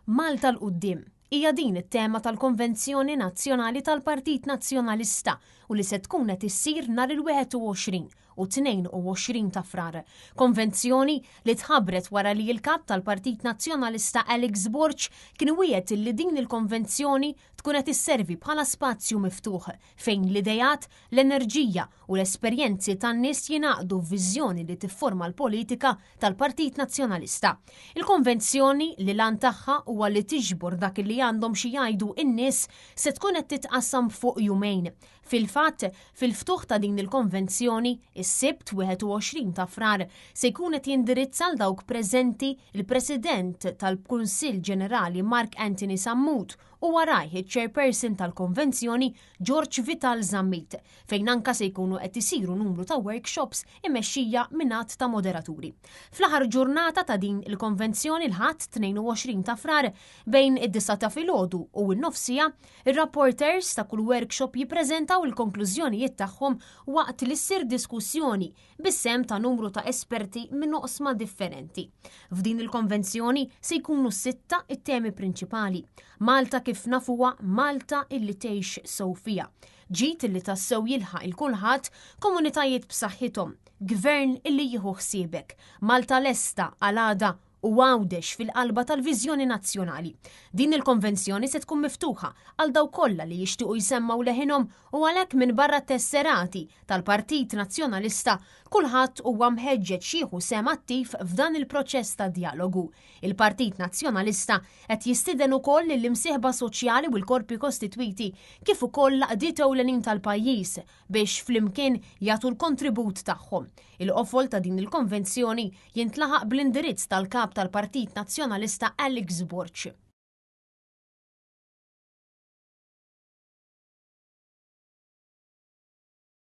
Malta 'l quddiem. Hija din it-tema tal-Konvenzjoni Nazzjonali tal-Partit Nazzjonalista u li se tkun qed issir nhar il-21 u 22 ta' Frar. Konvenzjoni li tħabbret wara li l-Kap tal-Partit Nazzjonalista Alex Borg kien wiegħed li din il-konvenzjoni tkun qed isservi bħala spazju miftuħ fejn l-ideat, l-enerġija u l-esperjenzi tan-nies jingħaqdu f'viżjoni li tifforma l-politika tal-Partit Nazzjonalista. Il-konvenzjoni li l-għan tagħha huwa li tiġbor dak li għandhom xi jgħidu n-nies se tkun qed titqassam fuq jumejn. Fil-fatt, fil-ftuħ ta' din il-konvenzjoni, is-Sibt 21 ta' Frar, se jkun qed jindirizza 'l dawk preżenti l-President tal-Kunsill Ġenerali Mark Anthony Sammut u warajh iċ-Chairperson tal-Konvenzjoni George Vital Zammit, fejn anka se jkunu qed isiru numru ta' workshops imexxija minn għadd ta' moderaturi. Fl-aħħar ġurnata ta' din il-konvenzjoni l-Ħadd 22 ta' Frar bejn id-disgħa ta' filgħodu u n-nofsija, ir-rapporteurs ta' kull workshop jippreżentaw il-konklużjonijiet tagħhom waqt li ssir diskussjoni bis-sehem ta' numru ta' esperti minn oqsma differenti. F'din il-konvenzjoni se jkunu sitta it-temi prinċipali. Malta kif nafuha, Malta illi tgħix sew fiha. Ġid illi tassew jilħaq il kulħadd, komunitajiet b'saħħithom, gvern illi jieħu ħsiebek, Malta lesta għal għada u Għawdex fil-qalba tal-viżjoni nazzjonali. Din il-konvenzjoni se tkun miftuħa għal dawk kollha li jixtiequ jsemmgħu leħinhom u għalhekk minbarra t-tesserati tal-Partit Nazzjonalista, kulħadd huwa mħeġġeġ jieħu sehem attiv f'dan il-proċess ta' djalogu. Il-Partit Nazzjonalista qed jistieden ukoll lill-imsieħba soċjali u l-korpi kostitwiti kif ukoll l-għaqdiet ewlenin tal-pajjiż biex flimkien jagħtu l-kontribut tagħhom. Il-qofol ta' din il-konvenzjoni jintlaħaq bl-indirizz tal-Kap tal-Partit Nazzjonalista Alex Borg.